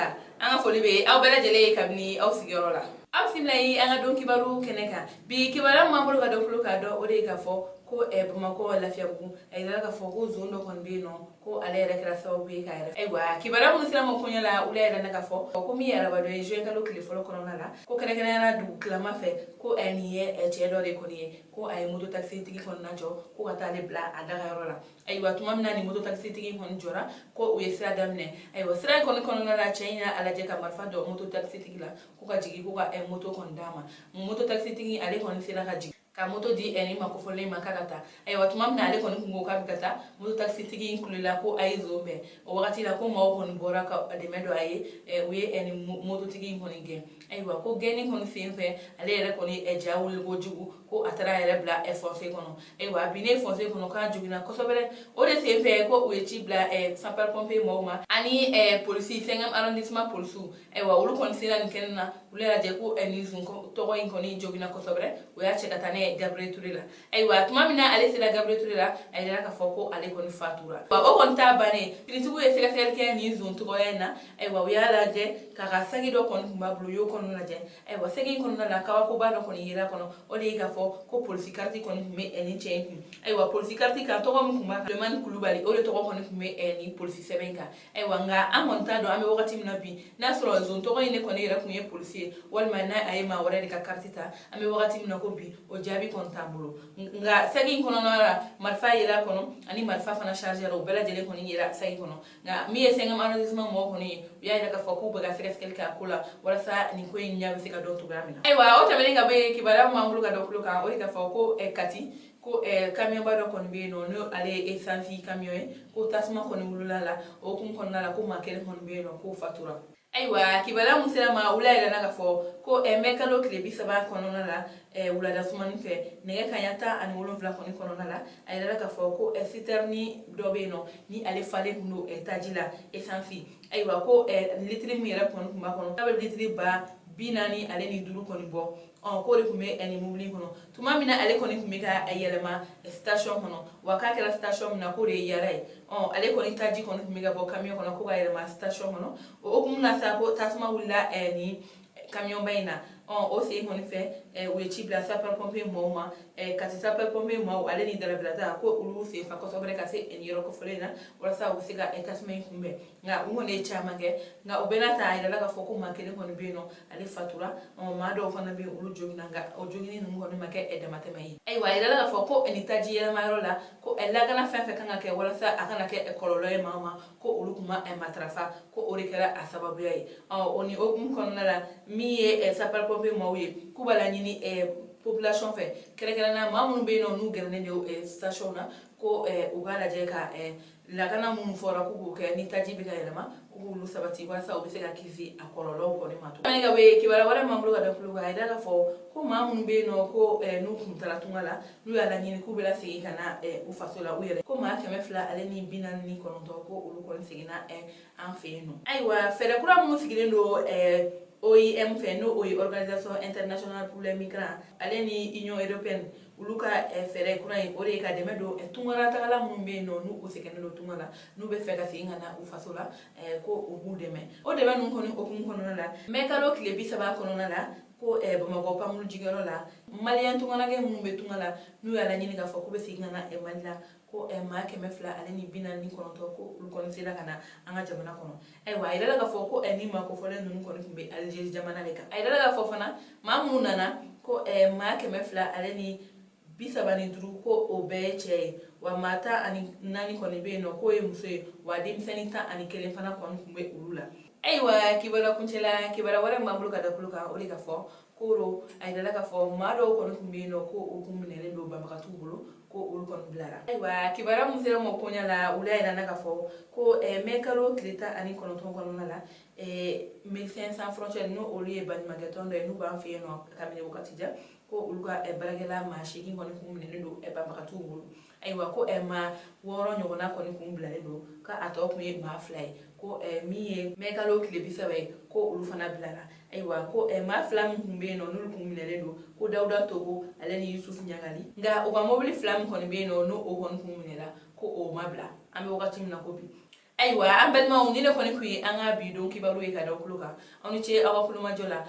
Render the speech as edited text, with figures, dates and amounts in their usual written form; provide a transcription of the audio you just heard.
la. An ka foli bɛ aw bɛɛ lajɛlen ye kabini aw sigiyɔrɔ la. Aw bisimila ye an ka don kibaru kɛnɛ kan. Bi kibaruya min b'an bolo ka dɔ tulo k'a dɔn, o de ye k'a fɔ ko Bamakɔ Lafiyabugu, a yirala k'a fɔ ko zon dɔ kɔni bɛ yen nɔ, ko ale yɛrɛ kɛra sababu ye k'a yɛrɛ. Ayiwa, kibaruya minnu sera ma koɲɛ la, olu y'a yira k'a fɔ ko min ye arabadon ye, juin kalo tile fɔlɔ kɔnɔna la, ko kɛrɛnkɛrɛnnenya dugu tilama fɛ, ko nin ye cɛ dɔ de kɔni ye, ko a ye moto taxi tigi kɔni jɔ ko ka taa ale bila a dagayɔrɔ la. Ayiwa, tuma min na ni moto taxi tigi kɔni jɔra, ko u ye sira daminɛ. Ayiwa, sira in kɔni kɔnɔna la, cɛ in y'a lajɛ ka marifa dɔ moto taxi tigi la ko ka jigin, ko ka moto kɔni d'a ma. Moto taxi tigi ale kɔni sera ka jigin ka moto di ni ma kofɔlen ma k'a ka taa. Ayiwa, tuma min na ale kɔni kun ko k'a bɛ ka taa, moto taxi tigi in kulela ko a ye zon bɛn. O wagati la, ko maaw kɔni bɔra ka dɛmɛ don a ye, u ye ni mototigi in kɔni gɛn. Ayiwa, ko gɛnni kɔni sen fɛ, ale yɛrɛ kɔni ja wuli kojugu, ko a taara a yɛrɛ bila fossé kɔnɔ. Ayiwa, a binnen fossé kɔnɔ, k'a joginna kosɛbɛ. O de sen fɛ, ko u ye ci bila sapeur pompier mɔgɔw ma ani polisi, 5e arrondissement polisiw. Ayiwa, olu kɔni sera nin kɛnɛ na, olu y'a lajɛ ko nin zon tɔgɔ in kɔni joginna kosɛbɛ. O y'a cɛ ka taa n'a ye Gabriel Touré la. Ayiwa, tuma min na ale sera Gabriel Touré la, a yira k'a fɔ ko ale kɔni fatura. Wa o kɔni t'a bannen, finitigiw ye sɛgɛsɛgɛli kɛ nin zon tɔgɔya in na. Ayiwa, u y'a lajɛ k'a ka saki dɔ kɔni tun b'a bolo, u y'o kɔnɔ lajɛ. Ayiwa, saki in kɔnɔna la, kabakoba dɔ kɔni yera kɔnɔ, o de ye k'a fɔ ko polisi kariti kɔni tun bɛ nin cɛ in kun. Ayiwa, polisi kariti kan, tɔgɔ min tun b'a kan, Sulemani Kulubali, o de tɔgɔ kɔni tun bɛ nin polisi sɛbɛn in kan. Ayiwa, nka an kɔni t'a dɔn an bɛ wagati min na bi, n'a sɔrɔ zon tɔgɔ in de kɔni yɛrɛ tun ye polisi ye, walima n'a a ye maa wɛrɛ de ka kariti ta. An bɛ wagati min na ko bi, o jaabi kɔni t'an bolo. Nka saki in kɔnɔna la, marifa yera kɔnɔ ani marifa fana chargeur, o bɛɛ lajɛlen kɔni yera saki kɔnɔ. Nka min ye 5e arrondissement mɔgɔw kɔni ye, u y'a yira k'a fɔ k'u bɛ ka sɛgɛsɛgɛli kɛ a ko la walasa nin ko in ɲɛ bɛ se ka dɔn cogoya min na. Ayiwa, o tɛmɛnen ka bɔ yen, kibaruya min b'an bolo ka dɔ tulo kan, o de k'a fɔ ko Kati, ko kamiyɔnba dɔ kɔni bɛ yen nɔ, n'o ale ye essence camion ye, ko tasuma kɔni wulila la. O hukumu kɔnɔna la, ko maa kelen kɔni bɛ yen nɔ, k'o fatura. Ayiwa, kibaruya mun sera ma, wula yɛrɛ la k'a fɔ ko mɛ kalo tile 30 kɔnɔna la, wulada sumani fɛ, nɛgɛ kanɲɛ 17 kɔni kɔnɔna la, a yɛrɛ k'a fɔ ko citerne dɔ bɛ yen nɔ, ni ale falen kun don taji la, essence. Ayiwa, ko litiri min yɛrɛ kɔni tun b'a kɔnɔ, k'a bɛ litiri 45 kɔni bɔ. Ɔ k'o de tun bɛ nin mobili kɔnɔ tuma min na ale kɔni tun bɛ ka yɛlɛma station kɔnɔ. Wa k'a kɛra station min na, k'o de ye Yara ye. Ɔ ale kɔni taji kɔni tun bɛ ka bɔ camion kɔnɔ ko ka yɛlɛma station kɔnɔ. O hukumu na sa, ko tasuma wulila nin kamiyɔnba in na. Ɔ o sen kɔni fɛ, u ye ci bila sapeur pompier mɔgɔw ma. Kati sapeur pompier mɔgɔw ale ni darabilata, ko olu sen fa kosɛbɛ ka se nin yɔrɔ kofɔlen in na walasa u bɛ se ka tasuma in kunbɛn. Nka u kɔni ye caman kɛ, nka o bɛɛ n'a ta, a yirala k'a fɔ ko maa kelen kɔni bɛ yen nɔ, ale fatura. Maa dɔw fana bɛ yen, olu joginna, nka o joginni ninnu kɔni ma kɛ damatɛmɛ ye. Ayiwa, a yirala k'a fɔ ko nin taji yɛlɛma yɔrɔ la, ko lakana fɛn fɛn kan ka kɛ walasa a kana kɛ kɔlɔlɔ ye maa ma, ko olu tun ma matarafa, ko o de kɛra a sababuya ye. Ɔ o ni hukumu kɔnɔna la, min ye sapeur pompier maaw ye, k'u b'a laɲini population fɛ, kɛrɛnkɛrɛnnenya maa minnu bɛ yen nɔ, n'u gɛrɛnen don station na, ko u k'a lajɛ ka lakana minnu fɔra k'u k'o kɛ ni taji bɛ ka yɛlɛma, k'u k'olu sabati walasa u bɛ se ka kisi a kɔlɔlɔw kɔni ma. Ka bɔ yen, kibaruya wɛrɛ m'an bolo ka da tulo kan, a yira k'a fɔ ko maa minnu bɛ yen nɔ, ko n'u kun taara tunga la, n'u y'a laɲini k'u bɛ lasegin ka na u faso la u yɛrɛ, ko maa 249, ko olu kɔni seginna an fɛ yen nɔ. Ayiwa, fɛɛrɛ kura minnu sigilen don OIM fɛ, n'o o ye Organisation internationale pour les migrants, ale ni Union européenne, olu ka fɛɛrɛ kura in, o de ye ka dɛmɛ don tungaratagala minnu bɛ yen nɔ, n'u sɛgɛnnen don tunga la, n'u bɛ fɛ ka segin ka na u faso la, ko u b'u dɛmɛ. O dɛmɛ ninnu kɔni hukumu kɔnɔna la, mɛ kalo tile 30 kɔnɔna la, ko Bamakɔ pankuru jigiyɔrɔ la, maliyɛn tungarakɛ minnu bɛ tunga la, n'u y'a laɲini k'a fɔ k'u bɛ segin ka na Mali la, ko maa 249, ko olu kɔni sera ka na an ka jamana kɔnɔ. Ayiwa, a yirala k'a fɔ ko ni maa kofɔlen ninnu kɔni tun bɛ Alizeri jamana de kan. A yirala k'a fɔ fana, maa minnu nana, ko maa 235, ko o bɛɛ ye cɛ ye, wa maa 14 kɔni bɛ yen nɔ, k'o ye muso ye, wa denmisɛnnin 11 fana kɔni tun bɛ olu la. Ayiwa, kibaruya kuncɛla, kibaruya wɛrɛ min b'an bolo ka da tulo kan, o de ka fɔ ko a yirala k'a fɔ maa dɔw kɔni tun bɛ yen nɔ, ko u kun minɛlen don banbagatiw bolo, ko olu kɔni bilara. Ayiwa, kibaruya mun sera ma koɲɛ la, olu y'a yira k'a fɔ ko mɛ kalo tile 19 kɔnɔna la, Médecins sans frontières, n'o olu ye baɲumankɛtɔn dɔ ye, n'u b'an fɛ yen nɔ kabini wagati jan, ko olu ka baarakɛla maa 8 kɔni kun minɛlen don banbagatiw bolo. Ayiwa, ko maa 6 ɲɔgɔnna kɔni kun bilalen don, k'a tɔ kun ye maa 2 ye, ko min ye mɛ kalo tile 30 ye, ko olu fana bilara. Ayiwa, ko maa 2 min kun bɛ yen nɔ, n'olu kun minɛlen don, ko Dawuda Togo ale ni Yusufu Ɲagali. Nka u ka mobili 2 min kɔni bɛ yen nɔ, n'o o kɔni kun minɛla, ko o ma bila an bɛ wagati min na ko bi. Ayiwa, an balimaw, ni ne kɔni tun ye an ka bi don kibaru ye ka da tulo kan. Aw ni ce aw ka kulomajɔ la.